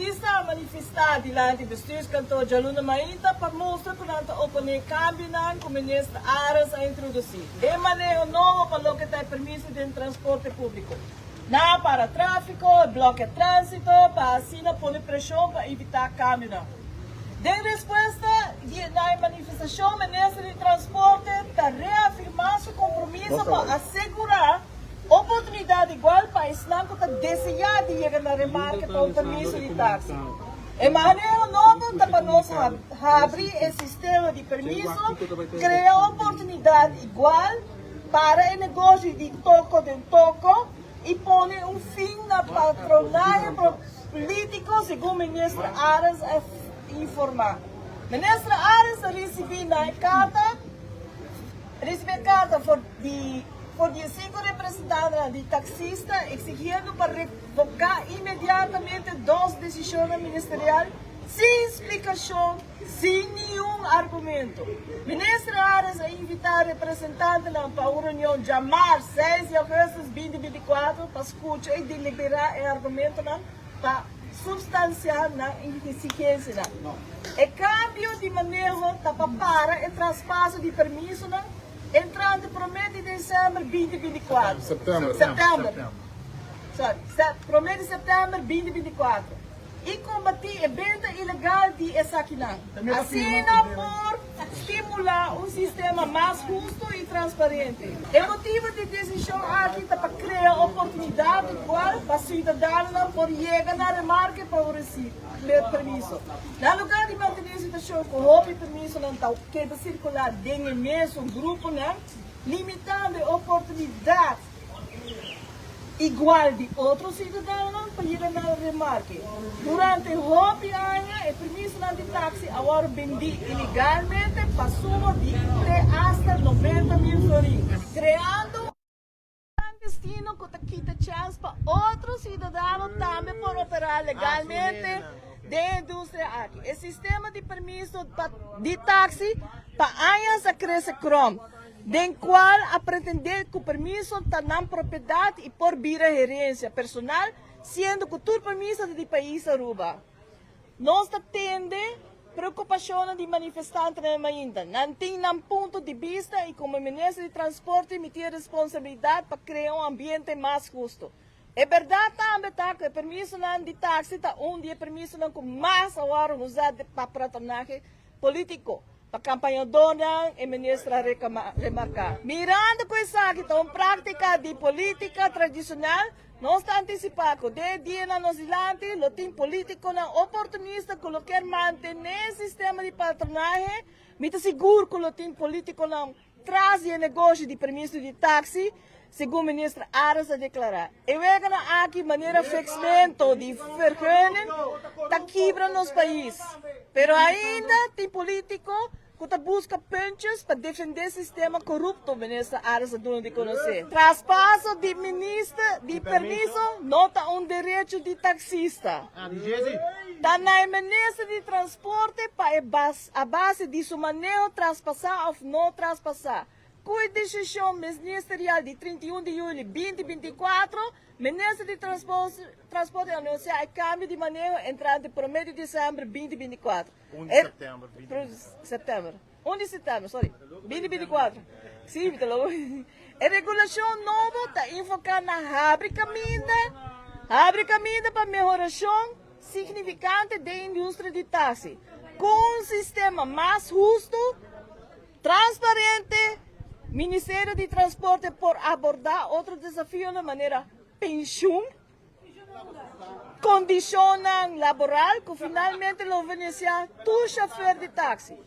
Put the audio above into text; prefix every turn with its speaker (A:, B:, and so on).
A: Taxista a manifesta dilanti bestuurskantoor djaluna mainta pa mustra ku nan ta oponé kambionan ku minister Arends a introdusí den maneho nobo pa loke ta e permiso den transporte públiko. Nan a para tráfiko i blòkia tránsito pa asina pone preshon pa evitá kambionan. Den respuesta di na e manifestashon minister di Transporte ta reafirmá su kompromiso pa asegurá Oportunidat igual pa esnan ku ta deseá di yega na remarke pa un permiso di taksi. E maneho nobo ta pa nos habri e sistema di permiso, krea oportunidat igual para e negoshi di toko den toko i pone un fin na patronahe polítiko, segun Minister Arends a informá. Minister Arends a risibí na e karta risibí e karta for di. For di e sinku representantenan di taksista eksigiendo pa revoká inmediatamente dos desishonnan ministerial sin splikashon, sin niun argumento. Minister Arends a invitá representantenan pa un reunion djamars seis di augustus 2024 pa skucha i deliberá e argumentonan pa supstansiá nan eksigensianan. E kambio di maneho ta pa para e traspaso di permisonan Entrante promé di desèmber 2024.
B: Sèptèmber.
A: Sèptèmber. Sorry. Promé di sèptèmber 2024. I kombatí e benta ilegal di esakinan. Asina por stimulá un sistema mas hustu i transparente. E motibu di desishon aki ta pa krea oportunidat igual pa siudadanonan por yega na remarke pa un permiso. Na lugá di mantené e situashon ku hopi permisonan ta keda sirkulá den e mesun gruponan, limitando e oportunidat igual di otro siudadanonan pa yega na remarke. Durante hopi aña e permisonan di taksi a wòrdu bendí ilegalmente pa suma di te asta 90,000 florin, kreando un. Clandestino cu ta kita chance pa otro ciudadano tambe por opera legalmente den e industria aki. E sistema di permiso pa di taxi pa añas a crece krom, den cual a pretende cu permiso ta nan propiedad y por bira herencia personal, siendo cu tur permiso ta di pais Aruba. Nos ta tende preocupacionnan di manifestantenan mainta. Nan tin nan punto di bista y como Minister di Transporte mi tin e responsabilidad pa crea un ambiente mas husto. E berdad tambe ta cu e permisonan di taxi ta un di e permisonan cu mas a worde usa pa patronahe politico, pa campañadornan, e Minister a remarca. Mirando cu esaki ta un practica di politica tradicional, Nos ta antisipá ku den e dianan nos dilanti lo tin polítikonan oportunista ku lo kier mantené e sistema di patronahe. Mi ta sigur ku lo tin polítikonan tras di e negoshi di permiso di taksi, segun minister Arends a deklará. E weganan aki manera fixmento di vergunning ta kibra nos pais. Pero ainda tin polítiko ku ta buska puntjes pa defendé sistema korupto, Minister Arends a duna di konosé. Traspaso di minister di permiso no ta un derecho di taksista. Ta na e Minister di Transporte pa e a base di su maneho traspasá òf no traspasá. Ku e desishon ministerial di 31 di yüli 2024, Minister di Transporte a anunsiá e kambio di maneho entrante promé di desèmber 2024.
B: Un di september.
A: September. Un di september, sorry. 2024. Sí, mi ta loco. E regulacion nobo ta enfoca na habri caminda, habri caminda pa mehoracion significante den industria di taxi, cu un sistema mas husto, transparente. Ministerio di Transporte por aborda otro desafionan manera pensioen, Kondishonnan laboral ku finalmente lo benesia tur shofer di taksi.